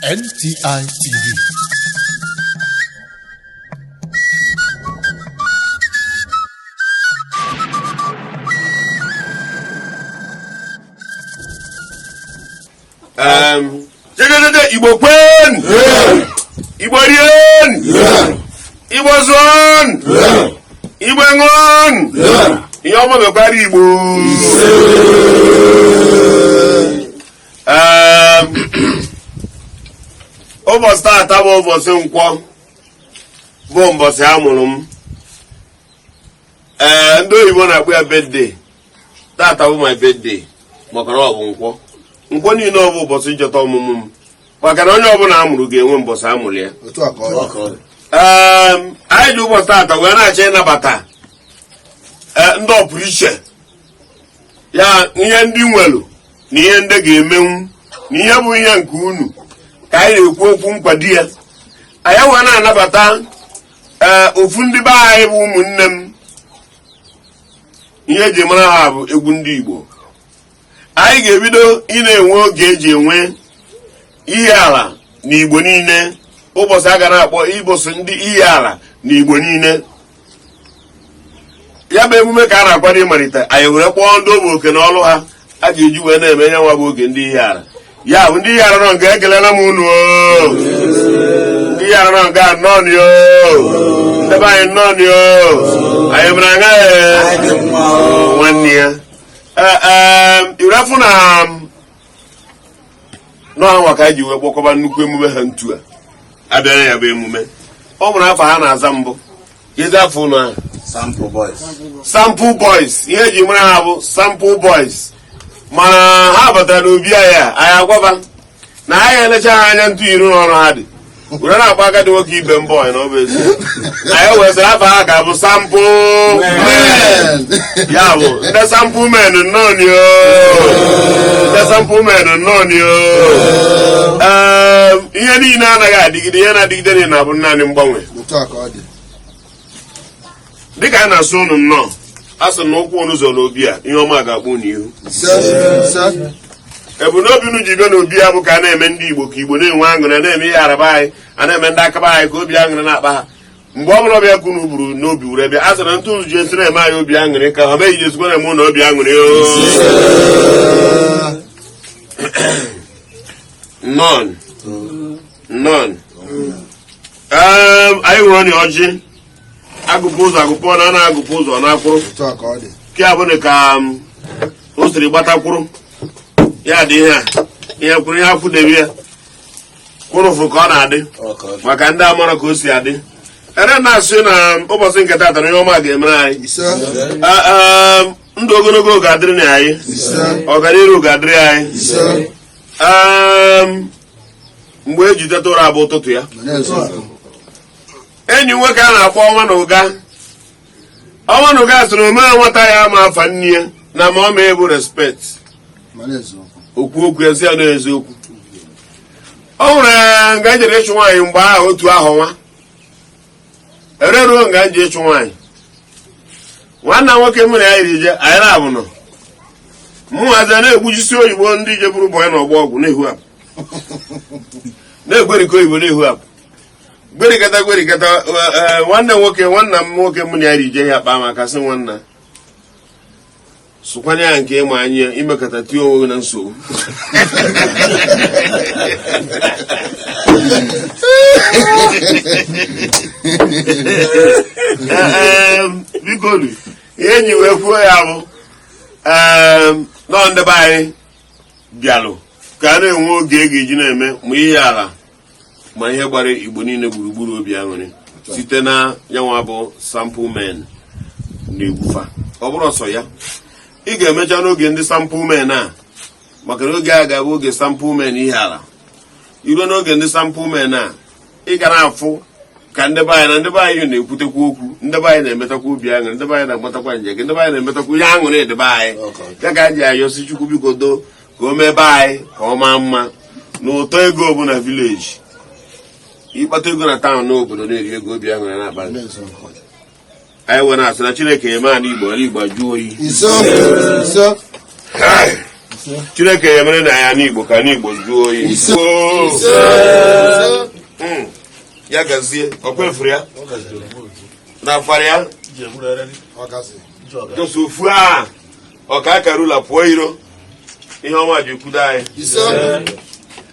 NTI TV. Jededede, Igbo kwen, Igbo rien, Igbo zụọn, Igbo ṅụọn. Ihe ọma mekwara Igbo. Ụbọchị taata bụ ụbọchị Nkwọ, bụ mbọchị a mụrụ m. Ee, ndị oyibo na-akpọ ya birthday. Tata bụ my birthday, maka na ọ bụ Nkwọ. Nkwọ niile ọ bụ ụbọchị ncheta ọmụmụ m, maka na onye ọbụla a mụrụ ga-enwe mbọchị a mụrụ ya. Ee, anyị ji ụbọchị tata wee na-achọ ịnabata ndị ọpụrụ iche ya, ihe ndị nwelu na ihe ndị ga-emenwu na ihe bụ ihe nke unu ka anyị na-ekwu okwu nkwado ya. Anyị wee na-anabata ee ofu ndị be anyị bụ ụmụnne m. Ihe eji mara ha bụ egwu ndị Igbo. Anyị ga-ebido ị na-enwe oge eji enwe Ihiala na Igbo niile, ụbọchị a ga na-akpọ ụbọchị ndị Ihiala na Igbo niile. Ya bụ emume ka a na-akwado ịmalite. Anyị were kpọọ ndị ogbe oke na ọrụ ha a ga-eji wee na-eme nye nwa bụ oge ndị Ihiala. Ya bụ ndị Ihiala nọ nga, ekelela m unu. Ndị Ihiala nọ nga, nnọọ o. Ndị be anyị, nnọọ o. Anyị mere aṅa nwanne ya irefu na n'ọnwa ka anyị ji wee kpọkọba nnukwu emume ha ntu a abịara. Ya bụ emume ọ nwere afọ ha na-aza mbụ. Kedu afọ ụlọ ahụ? Sample Boys. Sample Boys. Ihe eji mara ha bụ Sample Boys, mana ha batara n'obi anyị a, anyị agwaba na anyị elecha ha anya ntụ iru n'ọrụ ha dị were na-akpọ agadi nwoke ibe m boy na ọ bụ ezi. Anyị wesịrị afọ ha ga-abụ Sample Men. Ya bụ ndị Sample Men, nnọọ o. Ndị Sample Men, nnọọ o. Ee, ihe niile anaghị adịgide. Ihe na-adịgide niile na-abụ naanị mgbanwe. Dịka a na-asụ unu nnọọ, a sị na ụkwụ unu zọrọ n'obi a, ihe ọma ga-akpụ unu ihu. Ebumnobi unu ji bịa n'obi a bụ ka a na-eme ndị Igbo ka Igbo na-enwe aṅụrị, a na-eme ihe araba anyị, a na-eme ndị akaba anyị ka obi aṅụrị na-akpa ha. Mgbe ọ bụla ọbịa ka unu buru n'obi were bịa, a sị na ntụ ji esi na-eme anyị obi aṅụrị ka ha meghị ji esikwa na-eme unu obi aṅụrị o. Nnọọ, nnọọ. Anyị nwere ọnị ọjị agụpụ ụzọ agụpụ na na-agụpụ ụzọ na-akwụrụ ke abụrụ ka o siri gbatakwuru ya dị ihe a ihe kwuru ihe akwụdebe ya kwụrụfụ ka ọ na-adị maka ndị amara ka o si adị. Ere na-asị na ụbọchị nke taata na ihe ọma ga-emere anyị. Ndụ ogologo ga-adịrị na anyị, ọganiru ga-adịrị anyị. Mgbe eji teta ụra bụ ụtụtụ ya. Enyi nwoke a na-akpọ Ọnwa na Ụga, Ọnwa na Ụga sịrị ome nwata ya ama afa nne ya na ma ọ ma ebu respect okwu okwu ezi ya n'eziokwu. O nwere nga njere ịchụ nwaanyị mgbe ahụ otu ahụ nwa ereruo nga nje ịchụ nwaanyị. Nwanna nwoke mụ na ya yiri je, anyị na-abụ nọ mụ nwazi na-egbujisi oyibo ndị je buru bọyị n'ọgbọ ọgwụ na-ehu apụ na-egwerikọ oyibo na-ehu apụ gwerikọta gwerikọta. Nwanne nwoke, nwanna m nwoke mụ na ya rije ya kpaa maka sị nwanna sụkwanye ya nke ịma anya imekọta tie onwe gị na nsogbu. Biko, ihe enyi wee kwuo ya bụ nọọ ndị be anyị bịalụ ka a na-enwe oge e ga-eji na-eme ma ihe ala ma ihe gbara Igbo niile gburugburu obi aṅụrị site na yanwa bụ Sample Men na-egwufa. Ọ bụrụ ọsọ ya ị ga-emecha n'oge ndị Sample Men a, maka na oge a ga-abụ oge Sample Men Ihiala. Iruo n'oge ndị Sample Men a, ị ga na-afụ ka ndị be anyị na ndị be anyị na-ekwutekwa okwu, ndị be anyị na-emetakwa obi aṅụrị, ndị be anyị na-agbatakwa njem, ndị be anyị na-emetakwa ihe aṅụrị dị be anyị. Ya ka anyị ji ayọsi Chukwu biko doo ka o mee be anyị ka ọ maa mma na ụtọ ego bụ na village. Ịkpata ego na town n'obodo na-eri ego, obi aṅụrị na-akpa anyị. Wee na-asị na Chineke eme ala Igbo, ala Igbo ajụ oyi. Chineke ya mere na ya n'Igbo ka n'Igbo jụọ oyi. Ya gazie, ọkwa efuru ya na afara ya jọsọ ofu a ọka akarula pụọ iro, ihe ọma ji kwudo anyị.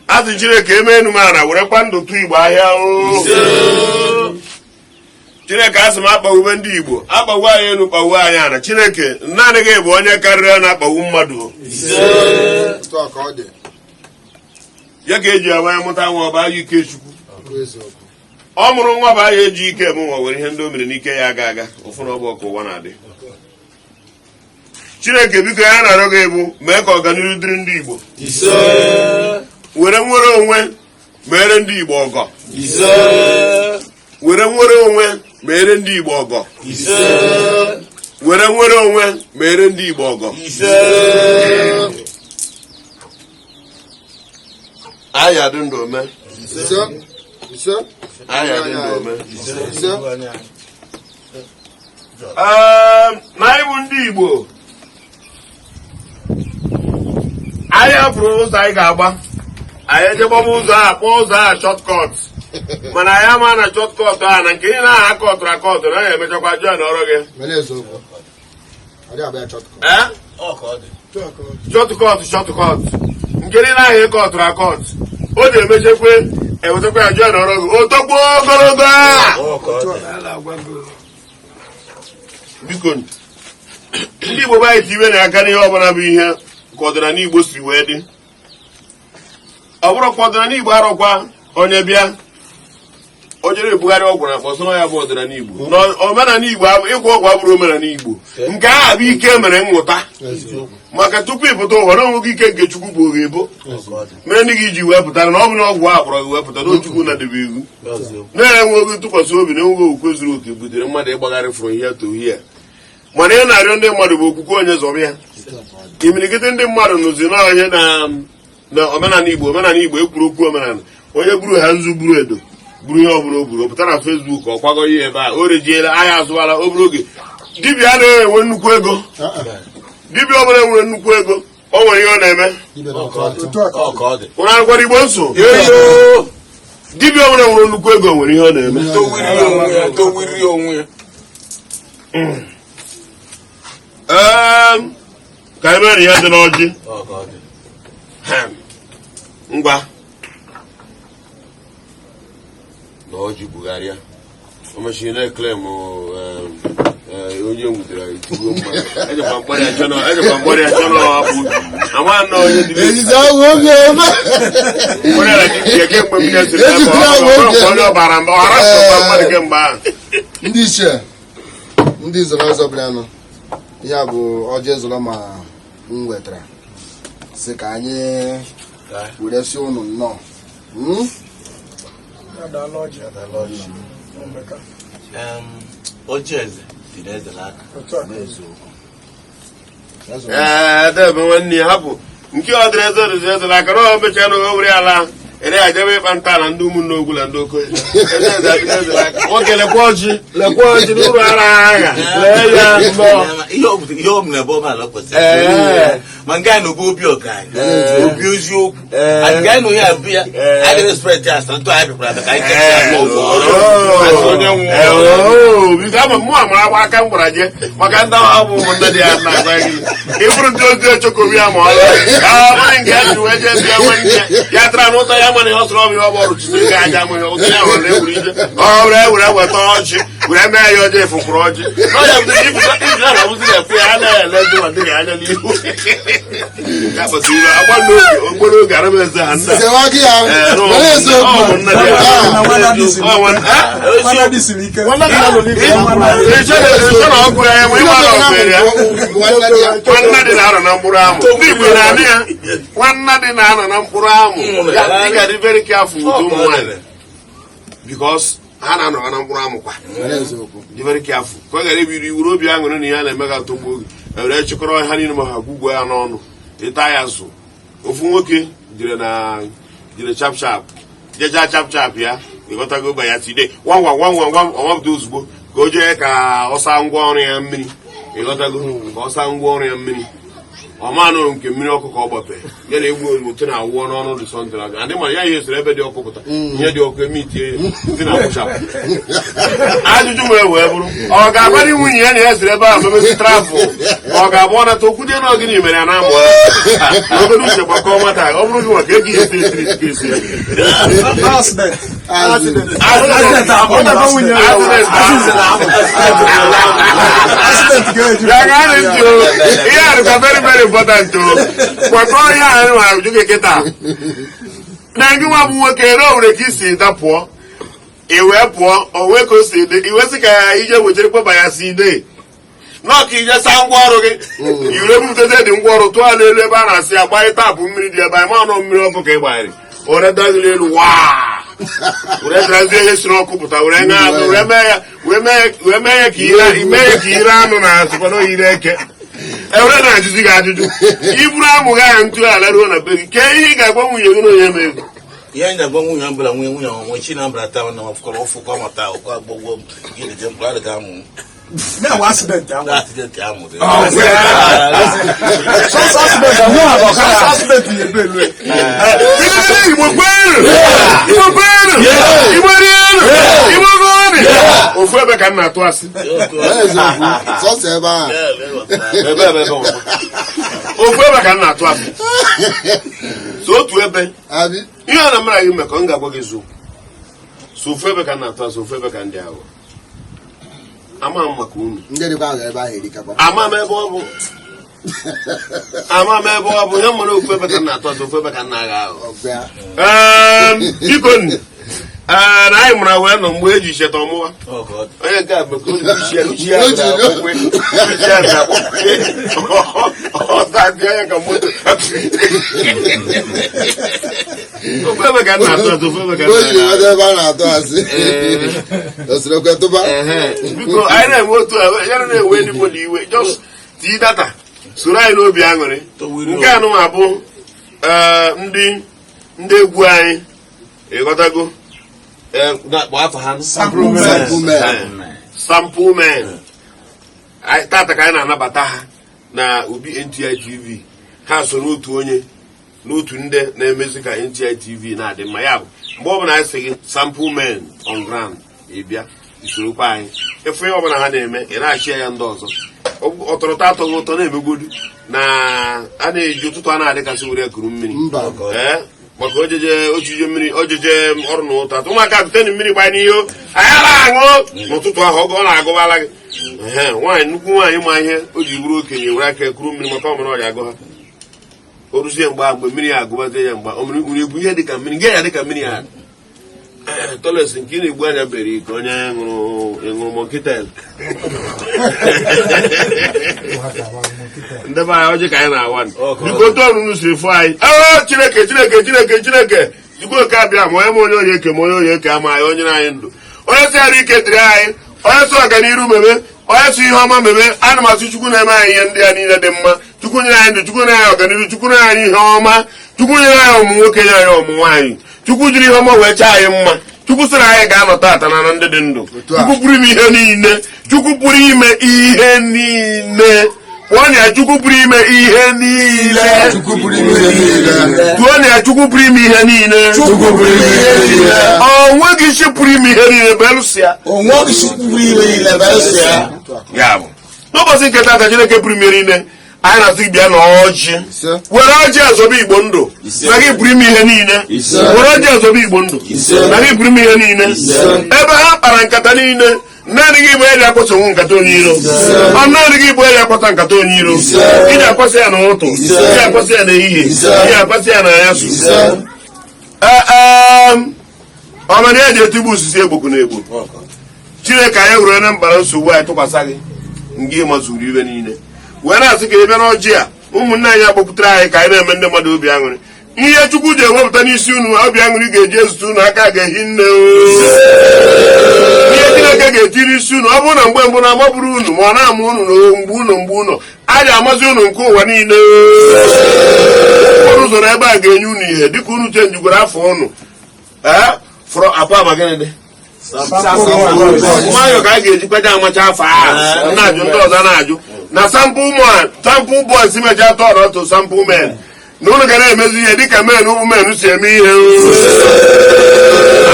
Atụ Chineke eme enu m ana werekwa ndụ tụ Igbo ahịa o. Chineke, asị m akpagwube ndị Igbo, akpagbu anyị elu, kpagbuo anyị ana. Chineke, naanị gị bụ onye karịrị na-akpagbu mmadụ. Ya ka eji agba ya mụta nwa, ọba ya ike Chukwu. Ọ mụrụ nwa bụ ahịa eji ike eme nwa, were ihe ndị o mere n'ike ya aga aga ụfụ na ọ bụ ọka ụwa na-adị. Chineke, biko, ya na-arịọ gị bụ mee ka ọganihu dịrị ndị Igbo, were nwere onwe mere ndị Igbo ọgọ, were nwere onwe mere ndị Igbo ọgọ, were nwere onwe mere ndị Igbo ọgọ. Anyị adị ndụ ome, anyị adị ndụ ome. Na anyị bụ ndị Igbo, anyị hapụrụ ụzọ anyị ga-agba, anyị ejegbaba ụzọ a kpọọ ụzọ a shortcut, mana anyị ama na shortcut a na nke ị na-aha akọtụrụ akọtụrụ na ya emechakwa join ọrụ gị. Shortcut, shortcut nke ndị na-aha ịkọtụrụ akọt, o ji emechekwe ewetakwa ya join ọrụ gị, o tokpuo ogologo a. Biko, ndị Igbo be anyị, tiwe na aka n'ihe ọbụla bụ ihe ka ọdịnala Igbo si wee dị. Ọ bụrụ ka ọdịnala Igbo arọkwa onye bịa o jere ebugharị ọgwụ na akpọ sọ ya bụ ọdịnala Igbo. Na omenala Igbo, ịgwọ ọgwụ abụrụ omenala Igbo. Nke ahụ bụ ike mere nghụta, maka tupu ị pụta ụwa na onweghị ike nke Chukwu bụ oghe ebo mere ndị gị ji wee pụtara na ọ bụ na ọgwụ a kpọrọ gị wee pụta na Chukwu na debe iwu na-enweghị ntụkwasị obi na enweghị okwukwe zuru oke butere mmadụ ịgbagharị from here to here. Mana ihe na-arịọ ndị mmadụ bụ okwukwe onye zọrọ ya. Imirikiti ndị mmadụ nụzi n'ọhịa na omenala Igbo, omenala Igbo ekwuru okwu omenala, onye buru ha nzu, buru edo, buru ihe ọbụla o buru, pụta na Facebook, ọ kwago ihe ebe a, o rejiela ahịa, azụwala obere oge. Dibịa anaghị enwe nnukwu ego. Dibịa ọbụla nwere nnukwu ego, o nwere ihe ọ na-eme. Ụra gwara Igbo nso, dibịa ọbụla nwere nnukwu ego nwere ihe ọ na-eme. Ka anyị mere ihe dị n'ọjị ngwa na ọjị bugharịa, o mechiri na-ekele m onye nwudere itigbo mma, ejekwa mkpọrọ ya chọnọ, ejekwa mkpọrọ ya chọnọ, bụ ama nnọọ onye dị mkpọrọ ya dibịa kemgbe m nyesịrị ebe ọ onye ọbara mba ọhara sọkwa mmadụ kemgbe ahụ. Ndị ichie, ndị zọrọ ọzọ bịaranụ, ihe a bụ ọjị zọrọ ma m wetara sị ka anyị were sị ụnụ nnọọ. Ọjị eze dị n'eze n'aka. Ee, debe nwanne ya hapụ nke ọ dịrị eze dịrị eze n'aka na ọ mechaa na o were ala ere ajebe ịkpa nta na ndị ụmụnne ogwu na ndị okoye. Eze eze adịrị eze n'aka. Nwoke, lekwa ọjị, lekwa ọjị n'uru ara agha, lee ya nnọọ. Ihe ọ bụ ihe ọ bụ na ebe ọbụla kwesịrị ma nke anyị na obi obi ọgaranya, obi eziokwu, and nke anyị na onye abịa anyị respect ya asa ntụ anyị bịakwara abịa ka anyị kesa ya ọgwụ asị onye nwụọ. Biko, ama mụ amara agba aka m gwara je maka ndị ahụ bụ ụmụnne dị ya na agwa gị ịbụrụ ndị ozi echokobi ya ma ọ ya bụrụ nke ya ji wee jee bịa nwe nne ya tara n'ụta ya, mana ihe ọ sọrọ ọ bụ ihe ọ bụ ọrụ chisiri gị aja mụ ya ụtọ ya hụrụ na ewuru ije ọ were were weta ọjị were mee ya ọjị fụkwuru ọjị ọ ya bụ iji na abụzi na-ekwu ya anaghị ele ndị ma dịghị anya n'ihu ya kpatara iwe agba n'oge okporo oge ara m eze ha nna. Sewa gị ya were eziokwu. Ọ bụ nna dị ya. Ọ Nwanna dị siri ike. Ịchọ na ọgụ ya enwe ịgba na ọgụ ya. Nwanna dị na-anọ na mkpụrụ amụ, ndị Igbo na-anụ ya, nwanna dị na-anọ na mkpụrụ amụ ya. Ị ga-adị very careful with ụmụ nwaanyị because ha na-anọ na mkpụrụ amụ kwa. Dị very careful ka ọ ghara ibiri iwuru obi aṅụrị na ihe a na-eme ga atọgbuo oge ewere chịkọrọ ha niile ma ha gwugwo ya n'ọnụ ịta ya zụ. Ofu nwoke jere na jere chap chap jechaa chap chap ya, ịghọtago, ba ya tide gwam gwam gwam gwam gwam, ọmapụta ozugbo ka o jee ka ọ saa ngwa ọrụ ya mmiri, ịghọtago, ka ọ saa ngwa ọrụ ya mmiri. Ọmanụ nke mmiri ọkụ ka ọ gbape ya na egbu ozugbo na awụọ n'ọnụ dị sọntịn aga adị mara ya ihe esoro ebe dị ọkụ pụta, ihe dị ọkụ eme itie ya dị na akwụchapụ. Ajụjụ wee wee bụrụ, ọ ga-agbalị nwunye ya na ya siri ebe ahụ mebezi travel, ka ọ ga-abụ ọ nata okwu dị na ọgịnị mere ya na amụ obere uche gbakọọ nwata? Ọ bụrụ gị maka ego ihe tiri ka esi ya. Accident. Accident. Accident ga-eju. Ya ga ntị o, ihe a dịkwa very very important o. Gbakọọ ihe a nwa ajụ gị kịta na gị nwa bụ nwoke na o nwere ka isi dapụọ, i wee pụọ onwe ka o si dị, i wee sị ka ije wechere kpọba ya si dee nọọ ka ije saa ngwa ọrụ gị, iwere bupụtazie dị ngwa ọrụ tụọ n'elu ebe a na-asị ya gbanye tapụ mmiri dị ebe anyị ma ọnụ mmiri ọkụ ka ị gbanyere were daziri elu waa, were drazie ihe si n'ọkụ pụta, were ṅaa azụ, were mee ya, wee mee ya ka ire mee ya ka ire anụ na asịkwa na oyiri eke ewere na-ajụzi gị ajụjụ. Iburu amụghị ahụ ntụ ala ruo na be gị, kee ihe ị ga-agwa nwunye gị na onye eme ego? Ihe anyị na-agwa nwunye ọbụla, nwunye ọnwe chi na mbara taa na ọfụkọrọ ụfụkọ mata ụkọ agbọgwọ gịnị dị mkpa adịka amụ. Na-enwe accident ahụ. Accident amụ dị. Sọsọ accident ahụ. Sọsọ accident ya ebe elu. Igbo kwenu! Igbo kwenu! Igbo rienu! Igbo gonu! Ofu ebe ka m na-atụ asị. Eziokwu, sọsọ ebe ahụ. Ebe ebe ebe ọzọ. Ofu ebe ka m na-atụ asị. So otu ebe. Abi. Ihe a na mara gị mekọ, m ga-agwa gị eziokwu. So ofu ebe ka m na-atụ asị, ofu ebe ka ndị aghọ. Ama m maka unu. Ndị dịkwa ahụ ebe ahụ erikakwa. Ama m ebe ọ bụ. Ama m ebe ọ bụ. Ya nwere ofu ebe ka m na-atụ asị, ofu ebe ka m na-agha aghọ. Ọgwa. Biko nụ, ee, na anyị mụrụ wee nọ mgbe eji cheta ọmụwa onye nke a bụ ka uche ya uche ya bịara akwụkwọ, uche ya bịara akwụkwọ, ọ na-adị anya ka moto. Ofu ebe ka m na-atụ atụ, ofu ebe ka m O jiri na-atụ. nweta ebe a na-atụ asị osirekwe tụba. Biko, anyị na-enwe otu a ya na-enwe anybody iwe, just tii data soro anyị n'obi aṅụrị nke anụnwa bụ ee, ndị egwu anyị, ịghọtago? Ee, na-akpọ afa ha. Sample men. Sample men. Sample men. Tata ka anyị na-anabata ha na Obi NTI TV. Ha so n'otu onye n'otu ndị na-emezi ka NTI TV na-adị mma. Ya bụ, mgbe ọbụla anyị sị gị Sample Men on ground, ị bịa isorokwa anyị efu. Ihe ọbụla ha na-eme, ị na-achị ya ndị ọzọ ọtọrọtọ atọghị ụtọ na-emegbodu na a na-eji ụtụtụ a na-adịkasị were ekuru mmiri. Mba. Ee, maka ojeje ojije mmiri, ojeje ọrụ na ụtọ atụ ụmụaka butenu mmiri gbanye n'ihe anyị ala aṅụ n'ụtụtụ ahụ, oge ọ na-agụbala gị. Ehe, nwaanyị, nnukwu nwaanyị ma ihe o ji bụrụ okenye, were aka ekuru mmiri maka ọmara ọrịa agụ ha. O ruzie mgbe ahụ, mgbe mmiri ya agụbazie ya, mgbe o mere uru egwu ihe dịka mmiri nge ya dịka mmiri ya toilet nke ị na-egbu anya bere ka onye ṅụrụ ṅụrụ monkey. Ndị be anyị, ọjị ka anyị na-awa. Biko, otu ọrụ unu siri fụ anyị. Ee, Chineke, Chineke, Chineke, Chineke Chukwu oke abịa ma onye ma onye onye eke ma onye onye eke ama anyị, onye nyere anyị ndụ, onye si arụ ike dịrị anyị, onye si ọganiru meme, onye si ihe ọma meme. Ana m asị Chukwu na-eme anyị ihe ndị a niile dị mma. Chukwu nyere anyị ndụ, Chukwu nyere anyị ọganiru, Chukwu nyere anyị ihe ọma, Chukwu nyere anyị ọmụ nwoke, nye anyị ọmụ nwaanyị, Chukwu jiri ihe ọma wee chee anyị mma. Chukwu sịrị anyị ga-anọ tata na ndị dị ndụ. Chukwu pụrụ ime ihe niile, Chukwu pụrụ ime ihe niile. Pụọ na ya, Chukwu pụrụ ime ihe niile. Chukwu pụrụ ime ihe niile. Tụọ na ya, Chukwu pụrụ ime ihe niile. Chukwu pụrụ ime ihe niile. O nweghị isi pụrụ ime ihe niile belụsịa. Onweghị isi pụrụ ime niile belụsịa. Ya bụ, n'ụbọchị nke tata, Chineke pụrụ ime ihe niile, anyị na-asị gị bịa n'ọjị. Ise. Were ọjị azọba Igbo ndụ na gị pụrụ ime ihe niile. Were ọjị azọba Igbo ndụ na gị pụrụ ime ihe niile. Ebe ha kpara nkata niile, naanị gị bụ eji akwasonwu nkata onye iro. Ọ naanị gị bụ eji akwasa nkata onye iro. Iji akwasị ya n'ụtụ, iji akwasị ya n'ehihie, iji akwasị ya n'anyasụ. Ee, ọmana eji etigbu osisi egbokwu na egbo. Chineke anyị were na mkpara nsogbu anyị tụkwasị gị nga ịmazuru ibe niile, wee na-asị ka ị bịa n'ọjị a ụmụnne anyị akpọpụtara anyị ka anyị na-eme ndị mmadụ obi aṅụrị. Ihe Chukwu ji ewepụta n'isi unu, obi aṅụrị ga-eji ezute unu aka ga-ehi nne o. Ihe Chineke ga-eti n'isi unu, ọ bụrụ na mgbe mbụ na-amaburu unu ma ọ na-ama unu na mgbe unu mgbe unu a ga-amazi unu nke ụwa niile. Ụfọdụ ụzọ ebe a ga-enye unu ihe dịka unu chenjigwara afọ unu. Ee, fọrọ apụ ama gịnị dị nwayọ ka a ga-ejikwaja amacha afọ ahụ na-ajụ ndị ọzọ na-ajụ. Na sample man, sample boys mecha turn to sample men, na unu ga na-emezi ihe dịka men, ụmụ men si eme ihe.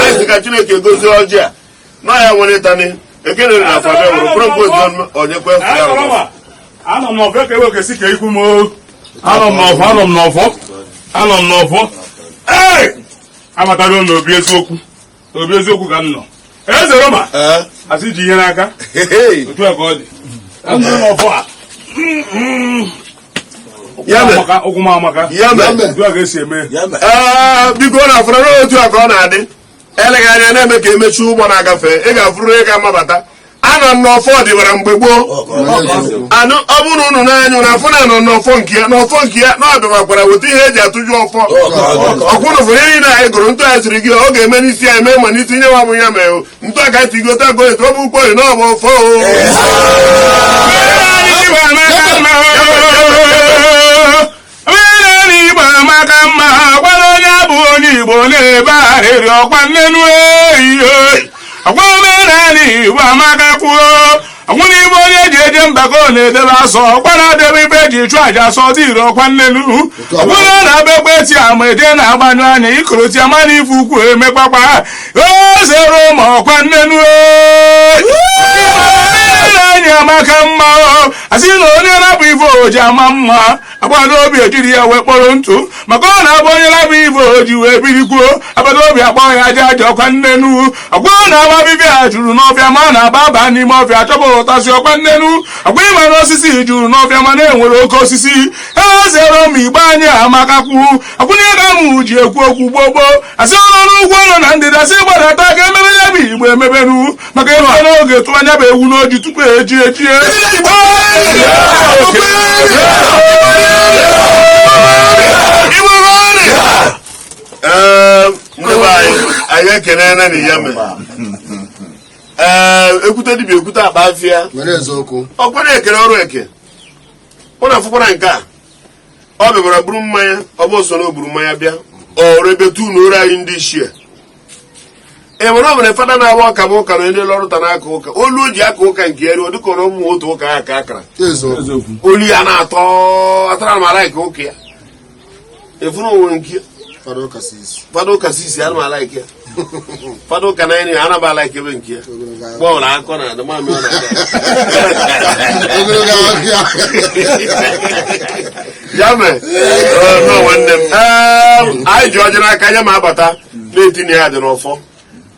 Anyị sị ka Chineke gozie ọjị a na ya nwere ịtani ekene na afọ abịa nwere propose onyekwe. Anọ m n'ọfọ ka ewe kesi ka ikwu m o. Anọ m n'ọfọ, anọ m n'ọfọ, anọ m n'ọfọ. Ee, abatara m n'obi eziokwu, obi eziokwu ka m nọ. Eze Roma asị ji ihe n'aka otu a ka ọ dị. Anọ m n'ọfọ a. Ya mere. Amaka, ụkwụ m amaka. Ya mere. Otu a ka esi eme. Ee, biko, na afụrụ n'otu a ka ọ na-adị. Eleghị anya na-eme ka emechi ụgbọ na-agafe, ị ga-afụrụ ị ga-amabata. Anọ m n'ọfọ dịbara mgbe gboo. Anụ ọ bụrụ unu n'anya na afụ na anọ n'ọfọ nke ya, n'ọfọ nke ya na ọ bịakwara weta ihe eji atụju ọfọ. Ọkwụnụ fụrụ ihe niile anyị gụrụ ntụ anyị siri gị ọ ga-eme n'isi anyị mee ma n'isi nye nwa bụ ya mee ntụ aka ntị gị otu aka etu ọ bụ ukwu na ọ bụ ọfọ o. Omenala Igbo amaka mma. Gwara onye abụ onye Igbo na-ebe arịrị ọkwa nnenu eyiyo ọkwa. Omenala Igbo amaka kwuo ọkwụ n'igbe onye ji eje mbakọ na-edebe asọ ọkwa na-adebe ibe eji chụ aja asọ dị ire ọkwa nnenu ọkwụna na-abịa egbe eti ama eje na-agbanyụ anya ikoroti ama na ife ukwu emekwakwa ozere ma ọkwa nnenu. Omenala anyị amaka mma. Asị na onye na-abụ ife oji ama mma agbada obi ejiri ya wee kpọrọ ntụ maka ọ na-abụ onye labụ ife oji wee birikwuo agbada obi akpọ ya aja aja ọkwa nnenu. Ọkwa na-agba bibịa juru n'ọfịa ma ọ na-aba aba n'ime ọfịa chọba ụtasị ọkwa nnenu. Ọkwa ịma na osisi juru n'ọfịa ma na-enwere oke osisi ezere m. Igbe anyị amakakwu akwụnye ka m ji ekwu okwu gboo gboo. Asị ọnụ n'ugwu ọnụ na ndịda sị gbadata ka emebe ya bụ Igbo emebenu maka ịrụ n'oge tụ anya bụ ewu n'oji tupu eji ejie. Ee, ndị be anyị, anyị ekenena na ya mere. Ee, ekwute dibịa ekwute akpa afịa. Nwere eziokwu. Ọkwara ekere ọrụ eke ụnụ afụkwara nke a ọ bịakwara buru mmanya. Ọ bụ so na o buru mmanya bịa ọrụ ebe tu na ore anyị ndị ichie e nwere. Ọ nwere fada na-agba ọka bụ ụka na ndị lọrụta n'aka ụka olu o ji aka ụka nke ya ruo dịka ọrụ ụmụ otu ụka ya ka akara. Eziokwu. Olu ya na-atọ atara m ala nke ụka ya efuru onwe nke. Fada ụka si isi. Fada ụka sisi ana m ala ike ya. Fada ụka na anyị ana m ala ike ebe nke ya Ogologo mgbe ọbụla akọ na adị mamị ọ na-aga. Ogologo ahịa. Ya mere nọ nwanne m. Ee, anyị ji ọjị n'aka ya ma abata na-etinye ya dị n'ọfọ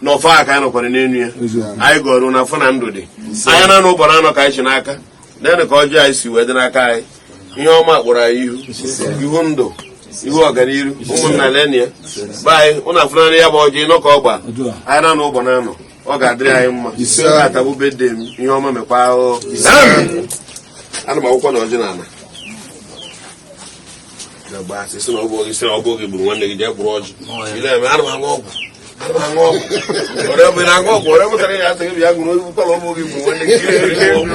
n'ọfọ a ka anyị nọkwara n'elu ya. Anyị gọrọ na afọ na ndụ dị anya na anụ ụbọrọ anọ ka anyị si n'aka naanị ka ọjị anyị si wee dị n'aka anyị. Ihe ọma kpọrọ anyị ihu, ihu ndụ, ihu ọganiru. Ụmụnna, leni ya be anyị ụnụ afụnarị ya bụ ọjị nọ ka ọgba anyị na anụ ụbọ na anọ. Ọ ga-adịrị anyị mma. Atabụ bede m ihe ọma mekwa ahụ. Ana m akwụkwọ na ọjị na ala na-agba asị sị na ọ bụ gị, sị na ọ bụ gị gburu nwanne gị, jee gburu ọjị. Ị na-eme ana m aṅụ ọgwụ, ana m aṅụ ọgwụ ọrịa bụ na-aṅụ ọgwụ ọrịa pụtara ya asị gị bịa ṅụrụ oyi ụkwara. Ọ bụ gị gburu nwanne gị, ọgwụ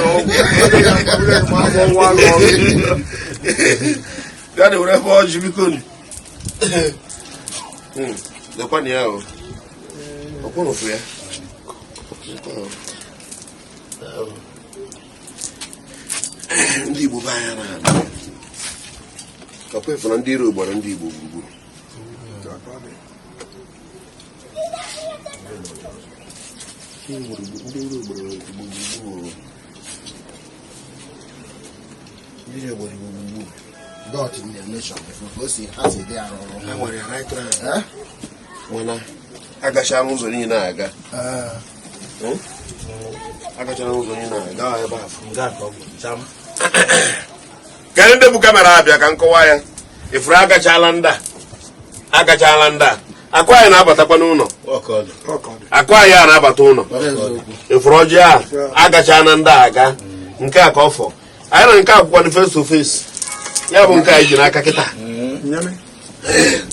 bịa na were ebe ọjị biko nụ. Lekwanụ ya o ọkwụrụfụ ya. Ndị Igbo be anyị na-abịa ọkwa ịfụ na ndị iro gbara ndị Igbo gburugburu. Ndị iro gbara Igbo gburugburu. Ndị iro gbara Igbo gburugburu. Dot in the nation. Ka o si ha si dị arụ ọrụ. Ha nwere ya right round. Eh? Mana agachara ụzọ niile aga. Agachara ụzọ niile aga ebe a. Nke a ka ọ bụ cham. Kedu ndị bụ camera abịa ka nkọwa ya ifuru? Agachala ndị a, agachala ndị a. Akụ anyị na-abatakwa n'ụlọ. Ọka ọ dị. Akụ anyị a na-abata ụlọ. Ifuru ọjị a agachala ndị a aga nke a ka ọ fọ anyị na nke akwụkwọ dị face to face. Ya bụ nke anyị ji n'aka kịta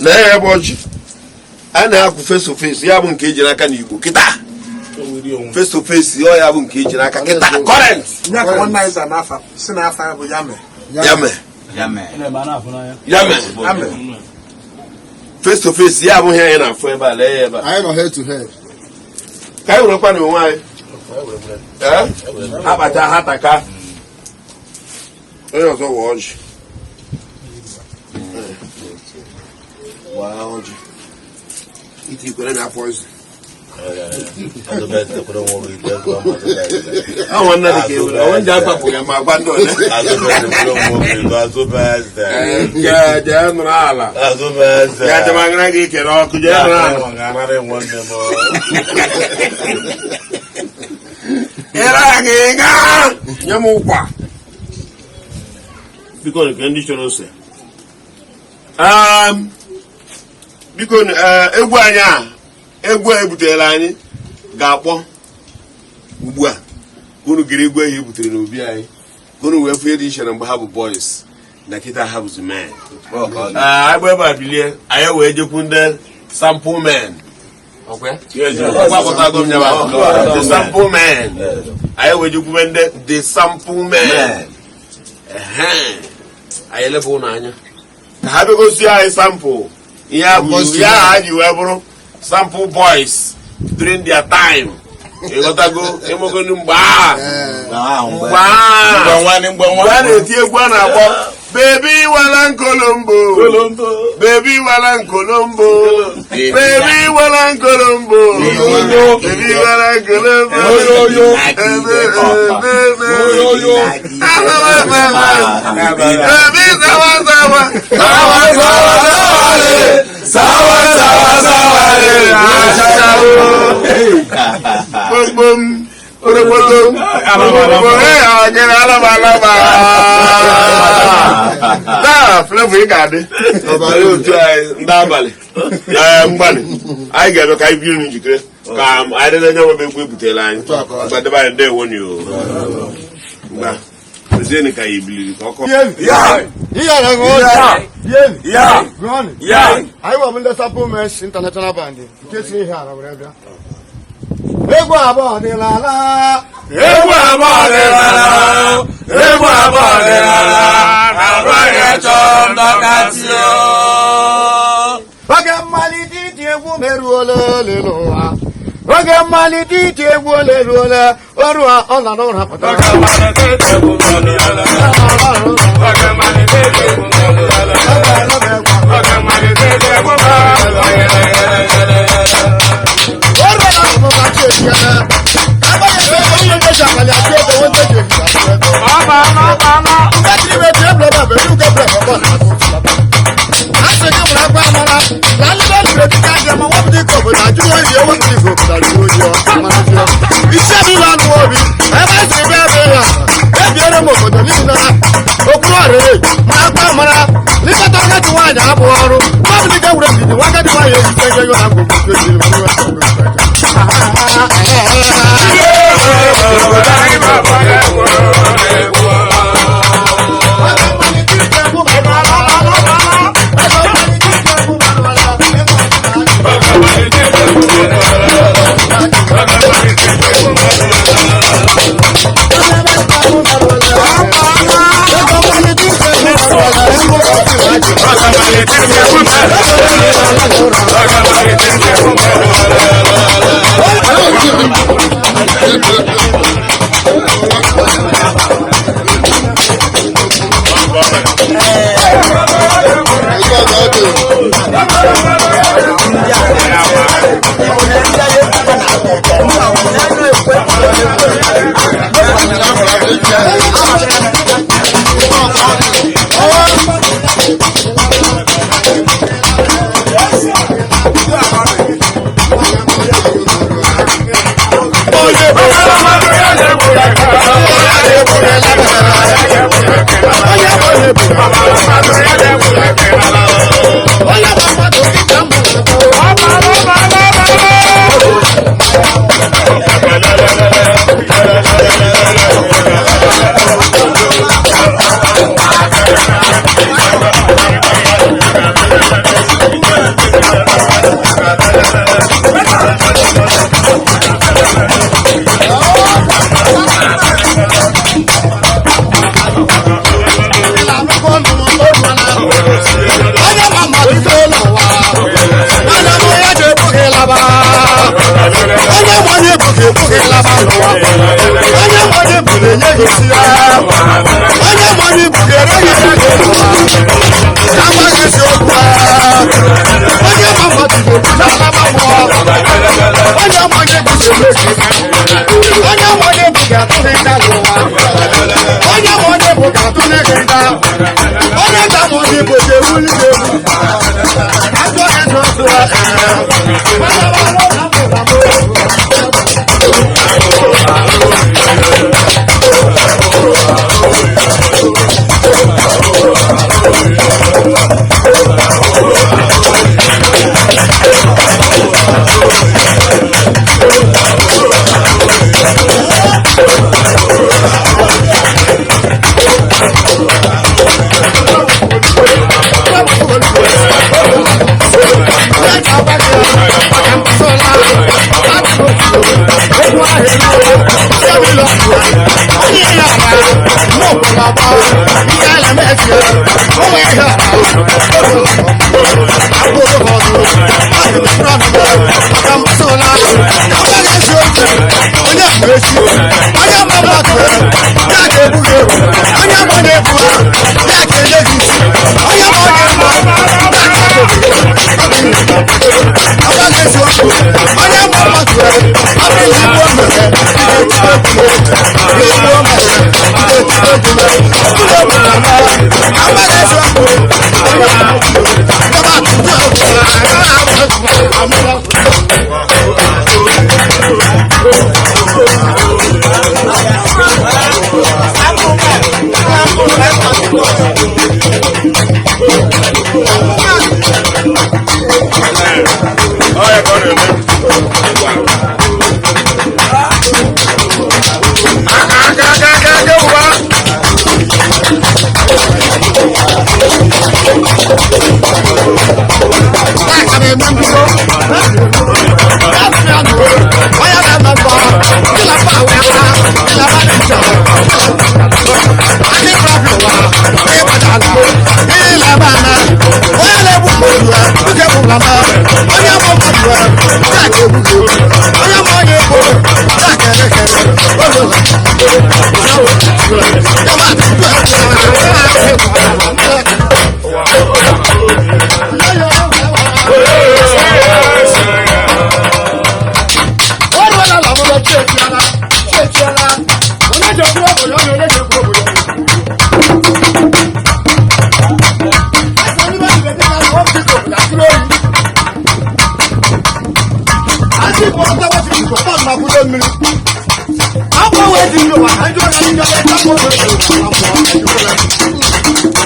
na ya bụ ọjị a na-akwụ face to face. Ya bụ nke eji n'aka n'Igbo kịta face to face. Ọ ya bụ nke eji n'aka kịta current. Nye ka nwanne anyị za n'afa si n'afa ya bụ ya mee. Ya mee. Ya mee. Ya mee. Amen. Face to face ya abụghị anyị na-afụ ebe a. Lee ya ebe a. Anyị nọ head to head. Ka anyị werekwa na onwe anyị. Ee? Akpacha ha taka. Onye ọzọ wa ọjị. Waa ọjị. Iti ikwere na afọ ọzọ. Àwọn nna dị ka ewere, onwe ndị agbapụ ya ma agwa ndị ọzọ. Jee jee nụrụ ala. Ya jemagara gị kere ọkụ jee nụrụ ala. Ịra gị gaa nye m ụkwa. Biko nke ndị chọrọ ose. Biko, egwu anyị a, egwu a ebutere anyị ga-akpọ ugbu a ka unu gere egwu ahụ ebutere n'obi anyị, ka unu wee fụ ihe dị iche na mgbe ha bụ boys na kịta ha bụzi men. Agba ebe a bilie, anyị wee jekwu ndị sample men. Gbapụtago m ya bụ the sample men. Anyị wee jekwube ndị the sample men. Ehe. Anyị eleba ụnụ anya ka ha bịagosi anyị sample ihe a bụ ya ha ji wee bụrụ sample boys during their time. Ịghọtago ịmụgonu mgbe a mgbe a mgbe a na-eti egwu a na-akpọ "Baby wala nkolombo, baby wala nkolombo, baby wala nkolombo, baby wala nkolombo, baby sawa sawa sawa sawa sawa sawa sawa sawa le gbogbo m orogbogbo orogbogbo ee agịrị alaba alaba taa." Flavour ị ga-adị ọbara otu anyị ndị abalị. Ee, mgbalị anyị ga-eme ka anyị biri njikere ka anyị debe nye nwebe egwu ebutere anyị gbadebe anyị. Ndewo ni o. Mgba mezienụ ka anyị biliri ka ọkọ. Anyị wabụ ndị Sample Mens International Band nke si Ihiala were bịa. Egwu abụọ dịlala. Egwu abụọ dịlala, egwu abụọ dịlala, abụghị chọọ ndọkasị o. Oge mmalite iti egwu meruola ole n'ụwa. Oge mmalite iti egwu ole ruola oru a ọ nọ n'ụra pụta. Oge mmalite iti egwu meruola. Oge mmalite iti egwu meruola. Oge mmalite iti egwu meruola. Oru a na-ahụ chi ejiela. Agbanyeghị ebe onye ndeji abalị atụ ego nwe ndeji ehihie atụ ego. Nke tiri m etu ebule ebe ebe uke ebule ebe bọọlụ atụ otu. A sị gị nwere akwa amara na ndị be lụrụ etiti aja ma nwepụta ike obodo ajụrụ oyi, ewepụta ike obodo ajụrụ oyi. Ọ mara jụọ isi ebe ụlọ anụ obi ebe a siri bịa ebe ya ebiere m obodo niile okpuru ọrịrị ma akwa amara n'ịkpata agadi nwaanyị abụghị ọrụ mmadụ dịka were ndidi nwa agadi nwaanyị ejite ego ego na ngwongwo ejiri. Onye ma mmadụ n'ụwa, onye ma ya ji ebughị laba, onye ma onye ebughị ebughị laba n'ụwa, onye ma onye bụ na-enye gị isi ya, onye ma onye. Agwọ mmiri. Agwọ wee dị ndụ maka ndị ọrịa ndị ọrịa ndị ọrịa ndị ọrịa.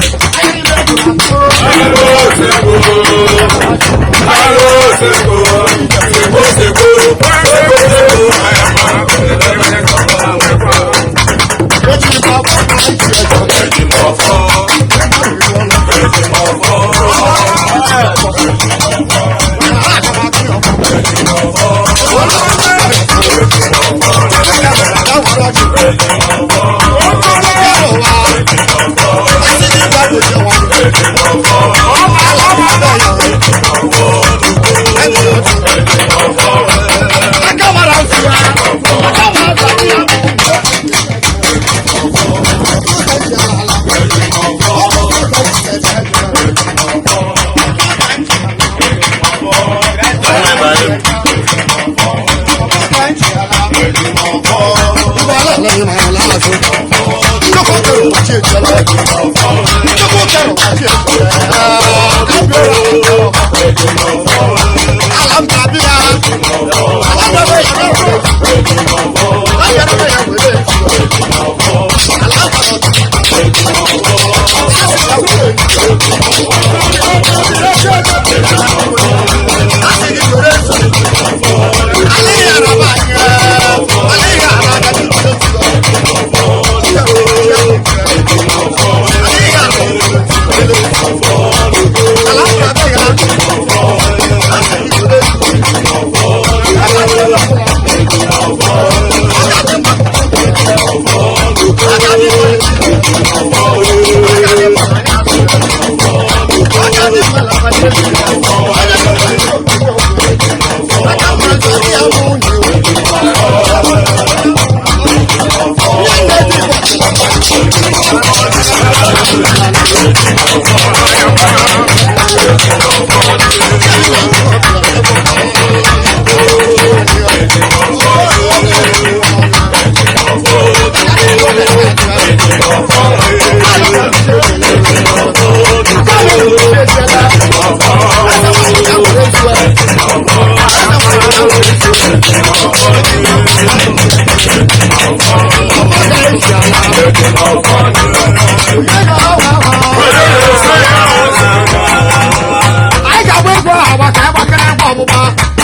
Anyị ga-agba egwu ahụ agba ka anyị gbakere egwu ọgbụgba.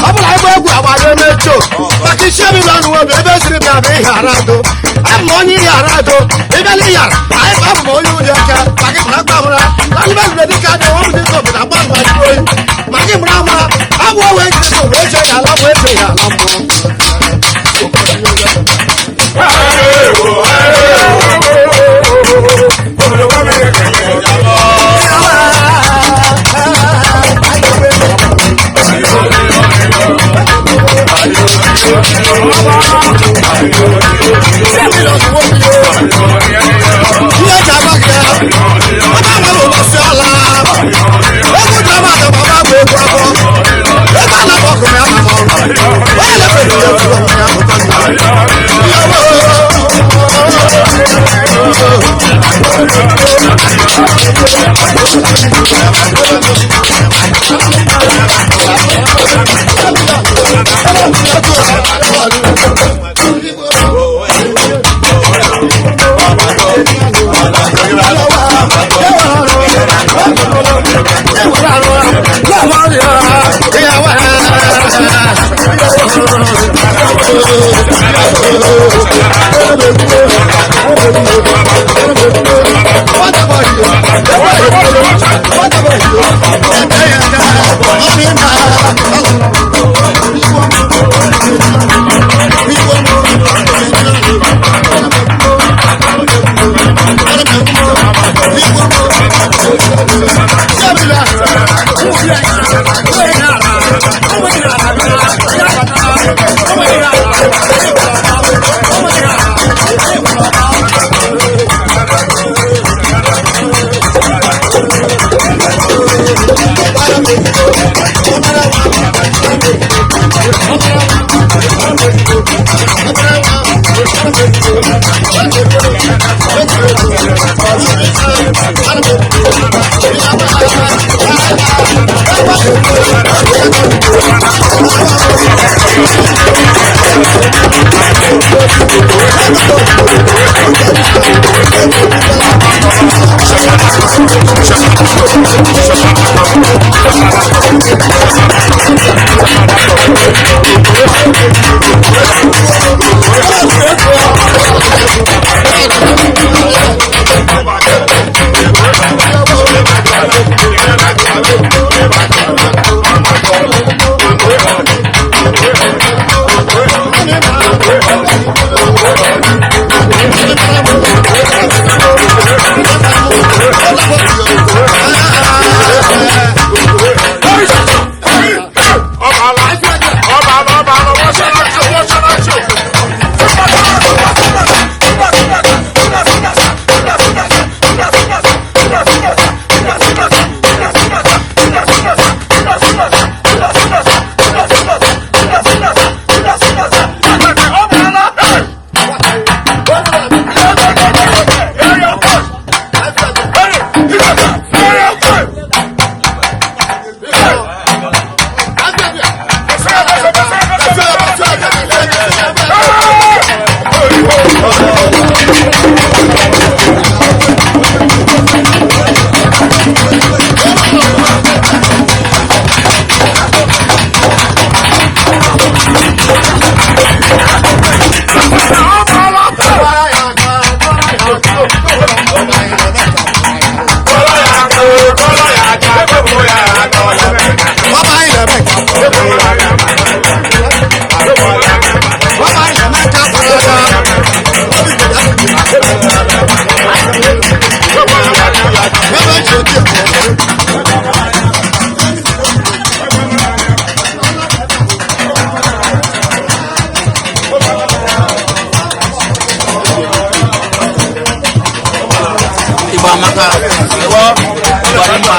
Ọ bụla anyị gba egwu agba ya emecho maka isi ebe ụlọ anụ obi ebe esiri bịa bụ ihe ara adụ. Abụ m onye ihe ara adụ. Ịbịala ihe ara anyị bụ abụ m onye ụdị aka ma gị mara akpa mara na ndị mmadụ dịka adị nwa m dịka obodo agba mgba jụrụ oyi ma gị mara ama agwọ wee jide ka wee jee ya ala wee jee ya ala mmụọ. Ihe eji agba gị ya, ọba nwere ụbọchị ọla. Egwu drama dị baba bụ egwu afọ. Ebe a na-akpọ ọkụ ya ma ọrụ. Igbo amaka. Igbo dị mma.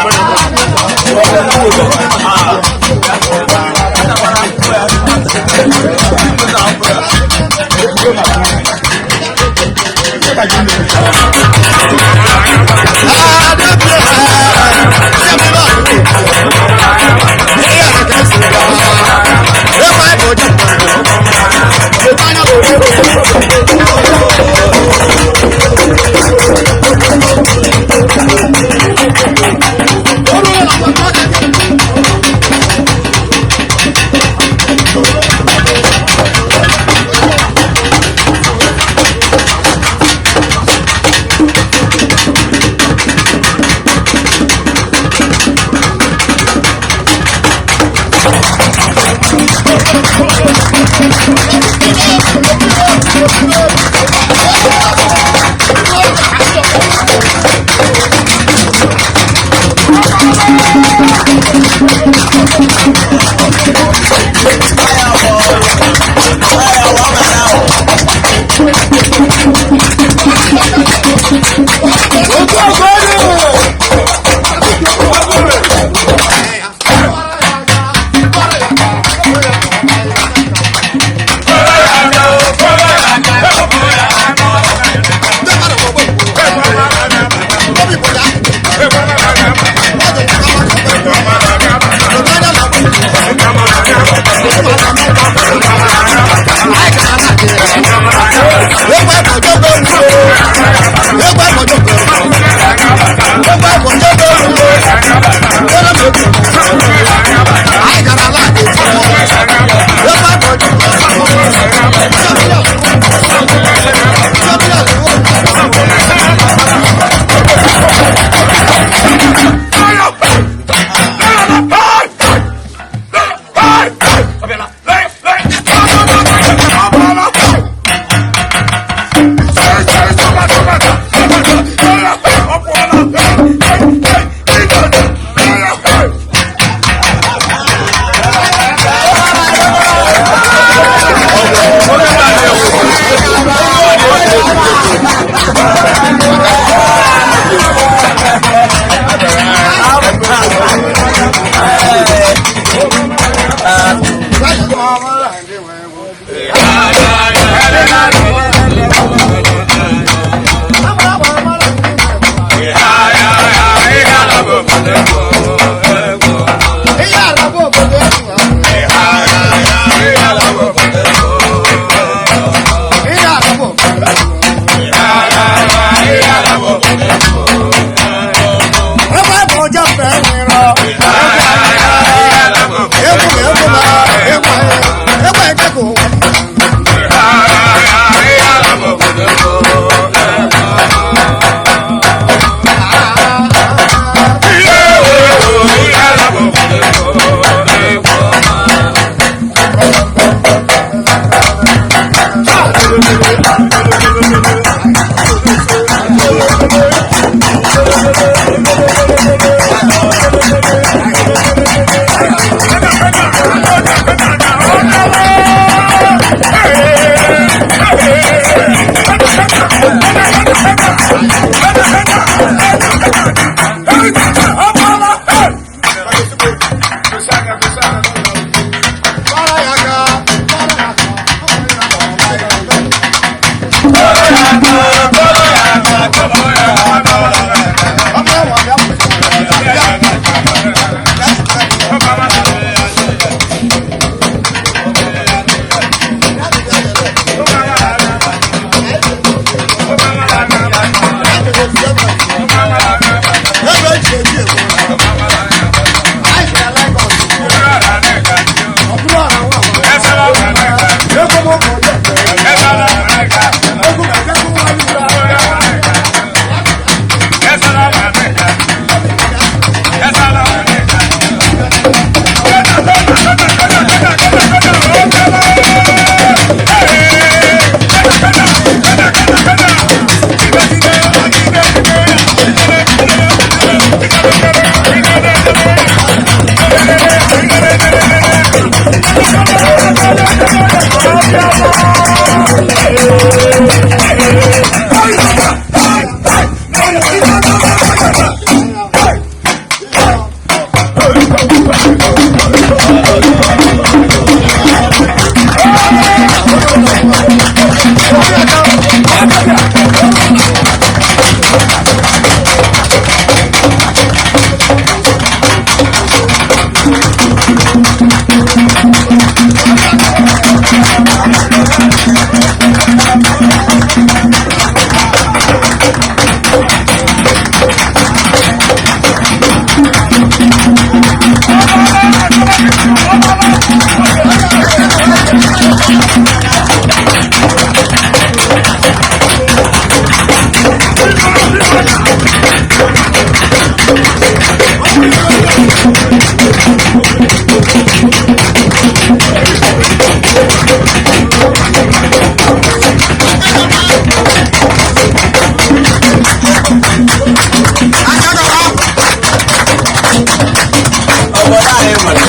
Obodo anyị nwere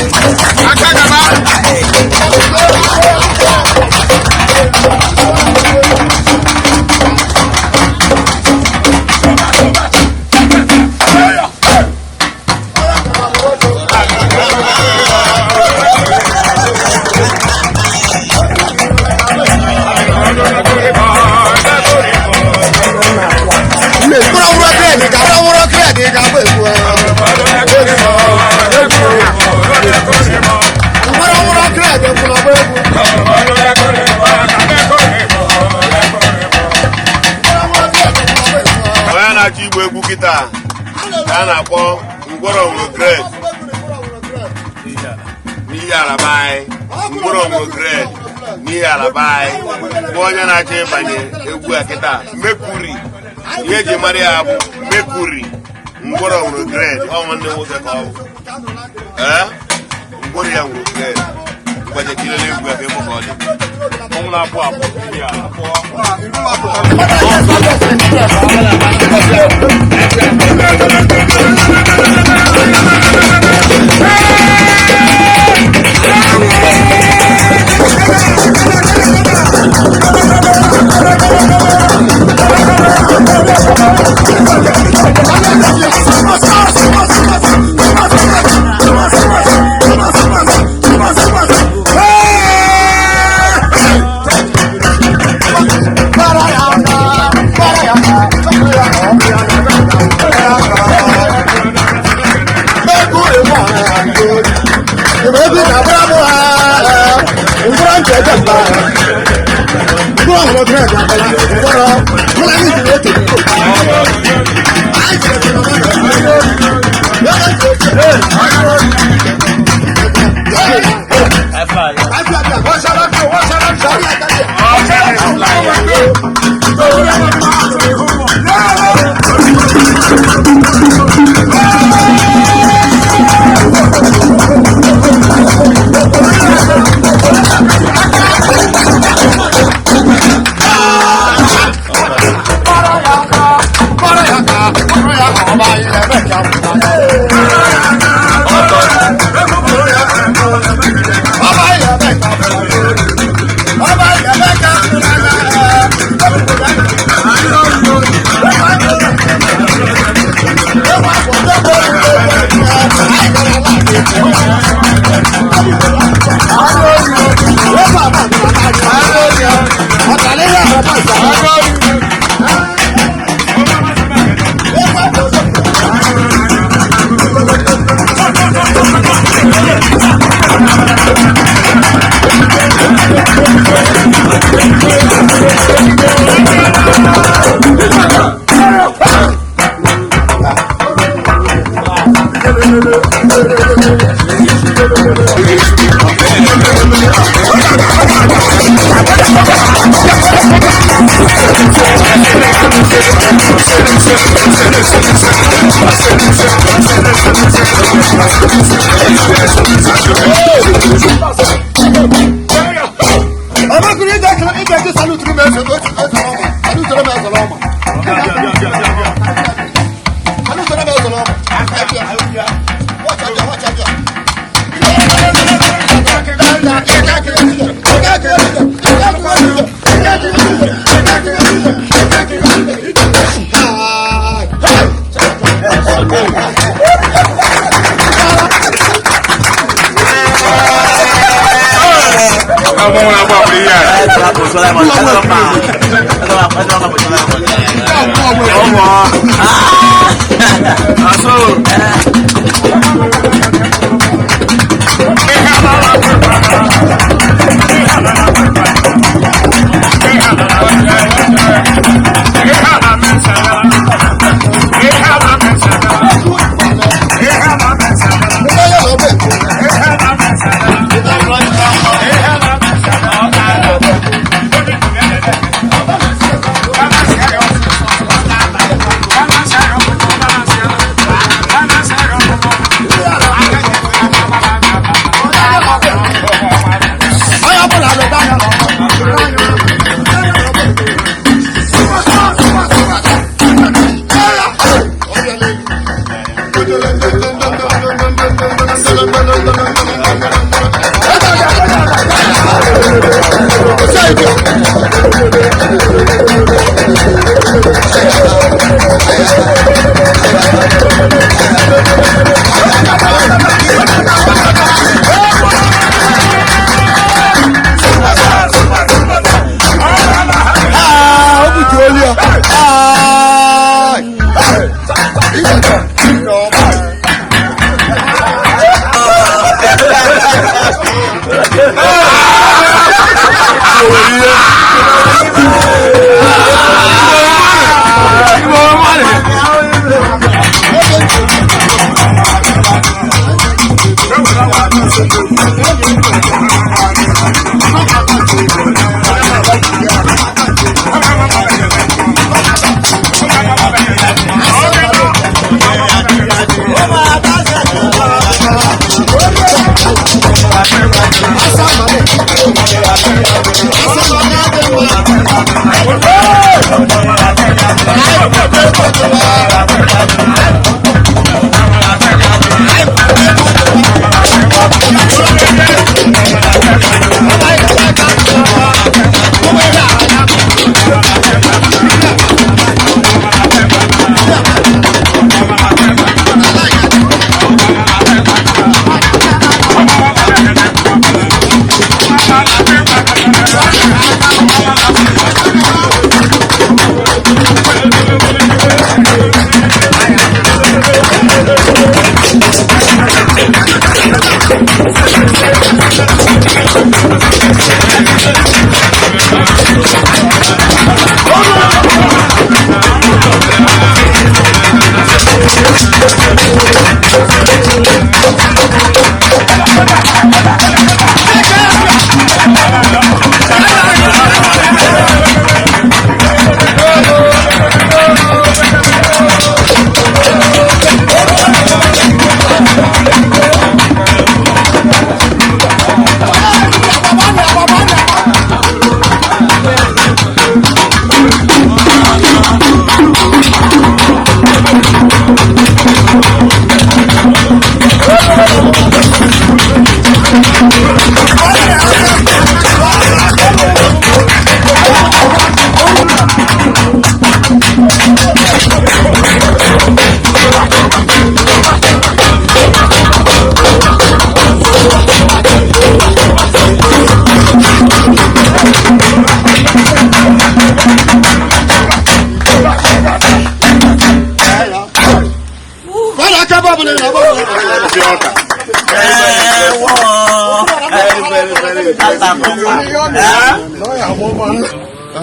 Onye na-achọ igba egwu kịta ka a na-akpọ Ngwọrọ Nwụrụ Grade n'ihi ala be anyị. Ngwọrọ Nwụrụ Grade n'ihi ala be anyị bụ onye na-achọ ịbanye egwu a kịta. Mekuri, ihe eji mara ya bụ Mekuri Ngwọrọ Nwụrụ Grade. Ọ nwanne nwoke ka ọ bụ. Ee, ngwọrọ ya nwụrụ grade. Mgbajekirele egwu a ka ịfụ ka ọ dị. Ọnwụ na-apụ apụ n'ihi ala. Watch out, watch out. Ọmọ wọn abọ́ àbúrò yíyá rẹ̀.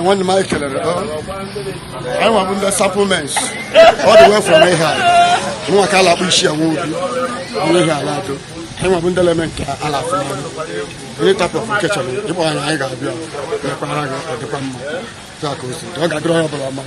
Nwanne m, anyị kelere. Anyị nwa bụ ndị supplements all the way from ihe nwa ka ala akpụ isi enwe obi onwe ihe ala atọ. Anyị nwa bụ ndị element nke ala afọ onye type of nke chọrọ ịkpọ anyị, anyị ga-abịa mekwara gị, ọ dịkwa mma. Taa ka o si ọ ga-adịrị onye ọbụla mma.